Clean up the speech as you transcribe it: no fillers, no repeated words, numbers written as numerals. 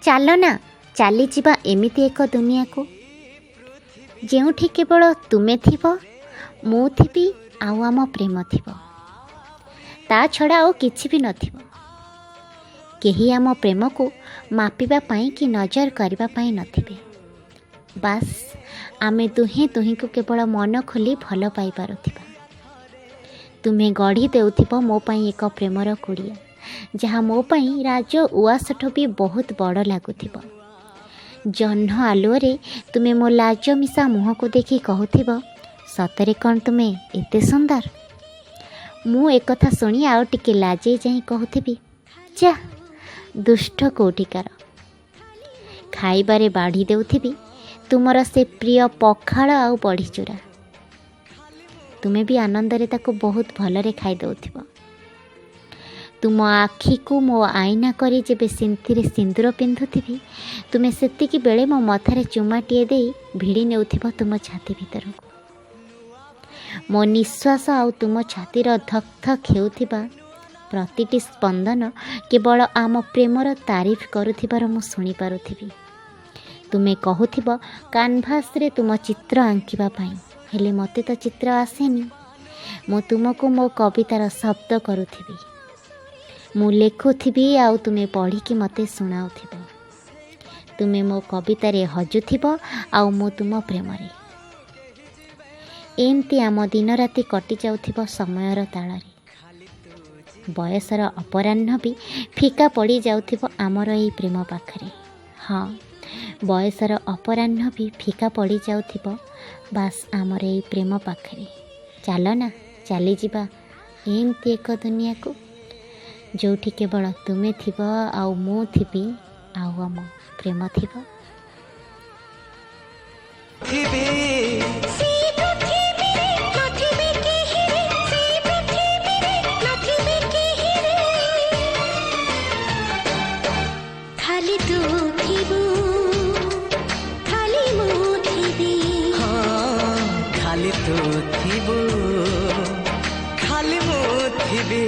ଚାଲ ନା ଚାଲିଯିବା ଏମିତି ଏକ ଦୁନିଆକୁ, ଯେଉଁଠି କେବଳ ତୁମେ ଥିବ, ମୁଁ ଥିବି ଆଉ ଆମ ପ୍ରେମ ଥିବ। ତା ଛଡ଼ା ଆଉ କିଛି ବି ନଥିବ। କେହି ଆମ ପ୍ରେମକୁ ମାପିବା ପାଇଁ କି ନଜର କରିବା ପାଇଁ ନଥିବେ। ବାସ୍, ଆମେ ଦୁହେଁ ଦୁହିଁକୁ କେବଳ ମନ ଖୋଲି ଭଲ ପାଇପାରୁଥିବା। ତୁମେ ଗଢ଼ି ଦେଉଥିବ ମୋ ପାଇଁ ଏକ ପ୍ରେମର କୁଡ଼ିଆ, ଯାହା ମୋ ପାଇଁ ରାଜ ଉଆସଠୁ ବି ବହୁତ ବଡ଼ ଲାଗୁଥିବ। ଜହ୍ନ ଆଲୁଅରେ ତୁମେ ମୋ ଲାଜ ମିଶା ମୁହଁକୁ ଦେଖି କହୁଥିବ, ସତରେ କ'ଣ ତୁମେ ଏତେ ସୁନ୍ଦର? ମୁଁ ଏକଥା ଶୁଣି ଆଉ ଟିକେ ଲାଜେଇ ଯାଇ କହୁଥିବି, ଯା ଦୁଷ୍ଟ କୋଉଠିକାର। ଖାଇବାରେ ବାଢ଼ି ଦେଉଥିବି ତୁମର ସେ ପ୍ରିୟ ପଖାଳ ଆଉ ବଢ଼ିଚୁରା। ତୁମେ ବି ଆନନ୍ଦରେ ତାକୁ ବହୁତ ଭଲରେ ଖାଇଦେଉଥିବ। ତୁମ ଆଖିକୁ ମୋ ଆଇନା କରି ଯେବେ ସିନ୍ଥିରେ ସିନ୍ଦୁର ପିନ୍ଧୁଥିବି, ତୁମେ ସେତିକି ବେଳେ ମୋ ମଥାରେ ଚୁମାଟିଏ ଦେଇ ଭିଡ଼ି ନେଉଥିବ ତୁମ ଛାତି ଭିତରକୁ। ମୋ ନିଶ୍ୱାସ ଆଉ ତୁମ ଛାତିର ଧକ୍ ଧକ୍ ହେଉଥିବା ପ୍ରତିଟି ସ୍ପନ୍ଦନ କେବଳ ଆମ ପ୍ରେମର ତାରିଫ କରୁଥିବାର ମୁଁ ଶୁଣିପାରୁଥିବି। ତୁମେ କହୁଥିବ କାନଭାସରେ ତୁମ ଚିତ୍ର ଆଙ୍କିବା ପାଇଁ, ହେଲେ ମୋତେ ତ ଚିତ୍ର ଆସେନି। ମୁଁ ତୁମକୁ ମୋ କବିତାର ଶବ୍ଦ କରୁଥିବି। ମୁଁ ଲେଖୁଥିବି ଆଉ ତୁମେ ପଢ଼ିକି ମୋତେ ଶୁଣାଉଥିବ। ତୁମେ ମୋ କବିତାରେ ହଜୁଥିବ ଆଉ ମୁଁ ତୁମ ପ୍ରେମରେ। ଏମିତି ଆମ ଦିନରାତି କଟିଯାଉଥିବ ସମୟର ତାଳରେ। ବୟସର ଅପରାହ୍ନ ବି ଫିକା ପଡ଼ିଯାଉଥିବ ଆମର ଏଇ ପ୍ରେମ ପାଖରେ। ହଁ, ବୟସର ଅପରାହ୍ନ ବି ଫିକା ପଡ଼ିଯାଉଥିବ ବାସ୍ ଆମର ଏଇ ପ୍ରେମ ପାଖରେ। ଚାଲ ନା ଚାଲିଯିବା ଏମିତି ଏକ ଦୁନିଆକୁ, ଯେଉଁଠି କେବଳ ତୁମେ ଥିବ ଆଉ ମୁଁ ଥିବି ଆଉ ଆମ ପ୍ରେମ ଥିବ। ଥିବି। ସେଇ ପୃଥିବୀରେ ନଥିବେ କେହି ରେ, ସେଇ ପୃଥିବୀରେ ନଥିବେ କେହି ରେ, ଖାଲି ତୁ ଥିବୁ, ଖାଲି ମୁଁ ଥିବି। ହଁ, ଖାଲି ତୁ ଥିବୁ, ଖାଲି ମୁଁ ଥିବି।